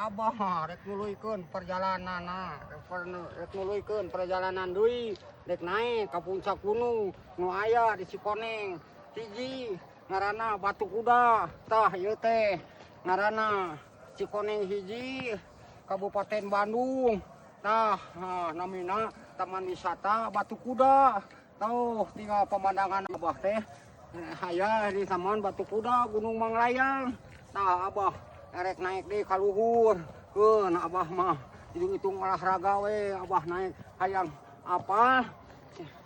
Abah rek nuluykeun perjalanan, rek nuluykeun perjalanan deui, rek naik ka puncak gunung nu aya di Cikoneng hiji, ngaranna Batu Kuda. Tah, ieu teh ngaranna Cikoneng hiji, Kabupaten Bandung. Tah, nah, namina Taman Wisata Batu Kuda. Tuh, tinggal pemandangan Abah teh aya di Taman Batu Kuda, Gunung Manglayang. Tah, Abah erek naik di kaluhur. Keun, Abah mah hitung-hitung olahraga we. Abah naik hayang apa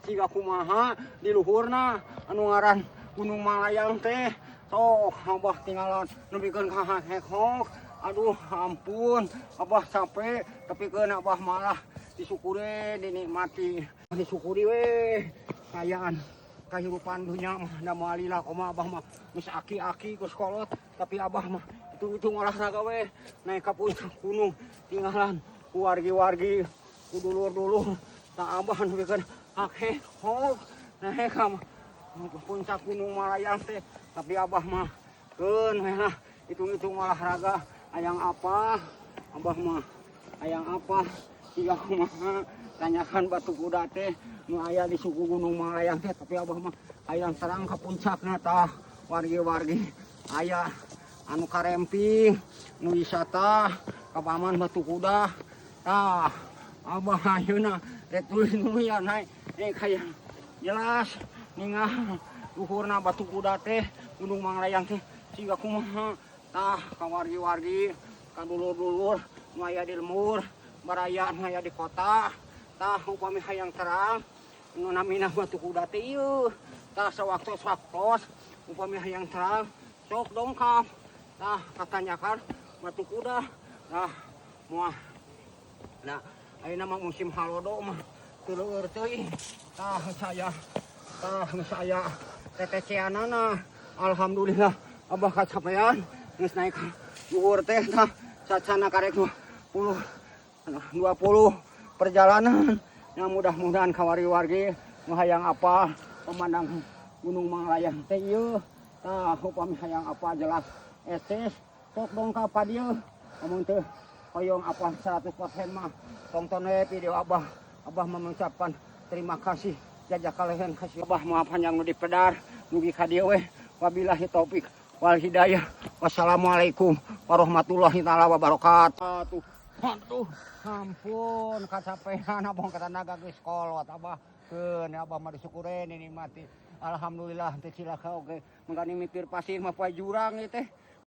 siga kumaha di luhurna anu ngaran Gunung Manglayang teh. Sok, Abah tinggalan nepikeun ka hekok. Aduh, ampun, Abah capek, tapi keun, Abah malah disyukuri, dinikmati, disyukuri we kayaan kehidupan dunia mah da moal lila. Kumaha Abah mah geus aki-aki, geus kolot, tapi Abah mah hitung-hitung olahraga we naik ka puncak gunung. Tinggalan ku wargi-wargi, ku dulur-dulur. Tah, Abah nepikeun hok naik ka puncak Gunung Manglayang teh, tapi Abah mah keun we lah, hitung-hitung olahraga. Hayang apa, Abah mah hayang apa siga kumaha tanyakan Batu Kuda teh nu aya di suku Gunung Manglayang teh, tapi Abah mah hayang terang ka puncakna. Tah, wargi-wargi aya anu karemping nu wisata ka Taman Batu Kuda. Tah, Abah ayeuna rek tuluy-tuluyan naik nih, hayang jelas ningal luhurna Batu Kuda teh, Gunung Manglayang teh siga kumaha. Tah, ka wargi-wargi, ka dulur-dulur nu aya di lembur, baraya nu aya di kota. Tah, upami hayang terang nu namina Batu Kuda teh ieu. Tah, sawaktos-waktos upami hayang terang, sok dongkap. Tah, katanyakan Batu Kuda. Tah, moal. Nah, ayeuna mah musim halodo mah teu leueur teuing. Tah, saya, tah, saya teteceanana. Alhamdulillah, Abah kacapean geus naik luhur teh. Tah, sacana karek 20 20 perjalanan yang mudah-mudahan kawargi-wargi nu hayang apa pemandang Gunung Manglayang teh ieu. Tah, upami hayang apa jelas eksis, sok dongkap ka dieu. Amun teu hoyong apa 100% mah tonton we video Abah. Abah mengucapkan terima kasih, jajak kalian kasih. Abah moal panjang nu dipedar, mugi ka dieu we. Wabillahi taufik wal hidayah, wassalamualaikum warahmatullahi taala wabarakatuh. Aduh, ampun, kacapean Abah, katanaga geus kolot. Abah keun, Abah mah disyukurin, dinikmati. Alhamdulillah, teu cilaka oge. Mangkani mikir pasir mah poe jurang ieu teh.